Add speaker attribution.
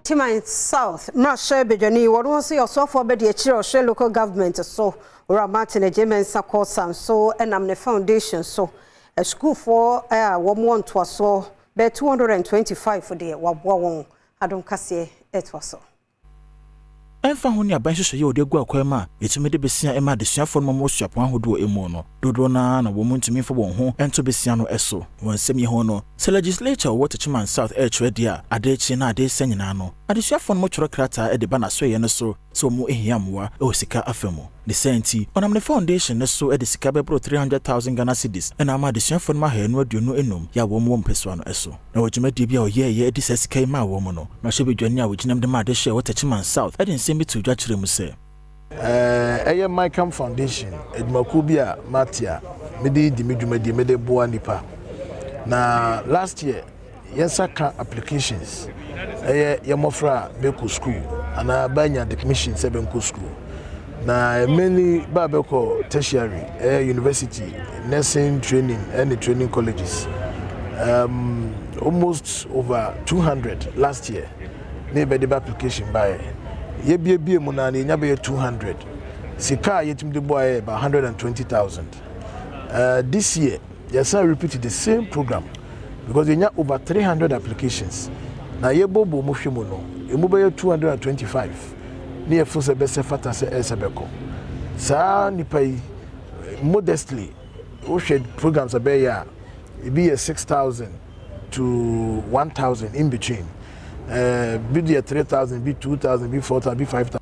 Speaker 1: Techiman South mmarahyɛ badwani, wɔn nso yɛ ɔsoafoɔ bɛdi akyire ɔhwɛ local government so, Owura Martin Adjei Mensah Korsah nso nam ne foundation so, asukuufoɔ a wɔn wɔ ntoasoɔ bɛyɛ 225 deɛ, waboa wɔn. Adom Kaseɛ ɛtoa so.
Speaker 2: Ɛmfa ho ne aban nhyehyɛeɛ a wɔde agu akwan mu a ɛtumi de besia ma adesuafoɔ no ma wɔ suapɔn ahodoɔ mu no, dodoɔ no ara na wɔn ntumi mfa wɔn ho nto besia no so. Wɔn nsɛm yi ho no, sɛ legislature wɔ Techiman South ɛretwerɛ deɛ a, adeɛ kye na adeɛ sɛ nyinaa no, adesuafoɔ no motwerɛ krataa de ba n'asoɛeɛ no so sɛ wɔn ahia mmoa wɔ sika afa mu. Ne sɛ nti, ɔnam ne foundation no so de sika bɛboro 300,000 Ghana cedis ɛna ama adesuafoɔ no 225 yɛ a wɔn wɔ mpɛsoa no so. Na wɔ dwumadie bi a ɔyɛɛyɛ de saa sika yi maa wɔn mu no, mmarahyɛbadwani a wɔgyinam de ma adehyɛ wɔ Techiman South de nsɛm bi to dwa kyerɛ mu sɛ,
Speaker 3: Ɛyɛ Micam Foundation, adwumakuo bi a mate a mede di me dwumadie, mede boa nipa. Na last year yɛnsa ka applications, ɛyɛ yɛ mmɔfra a bɛkɔ school anaa bɛanya admission sɛ bɛnkɔ school, na mainly ba bɛkɔ tertiary, ɛyɛ university, nursing training ɛne training colleges, almost over 200 last year ne yɛbɛde ba application baeɛ. Yɛbiebie mu na yɛnya bɛyɛ 200. Sika a yɛtumi de bɔ ayɛ about 120,000. This year yɛsan repeat the same program because yɛnya over 300 applications, na yɛbɔbɔ mu hwɛ mu no, emu bɛyɛ 225 ne yɛfo sɛ bɛsɛ fata sɛ ɛsɛ bɛkɔ saa nipa yi. Modestly, wohwɛ programs a bɛyɛ a, ebi yɛ 6,000 to 1,000 in between, bi deɛ 3,000, bi 2,000, bi 4,000, bi 5,000.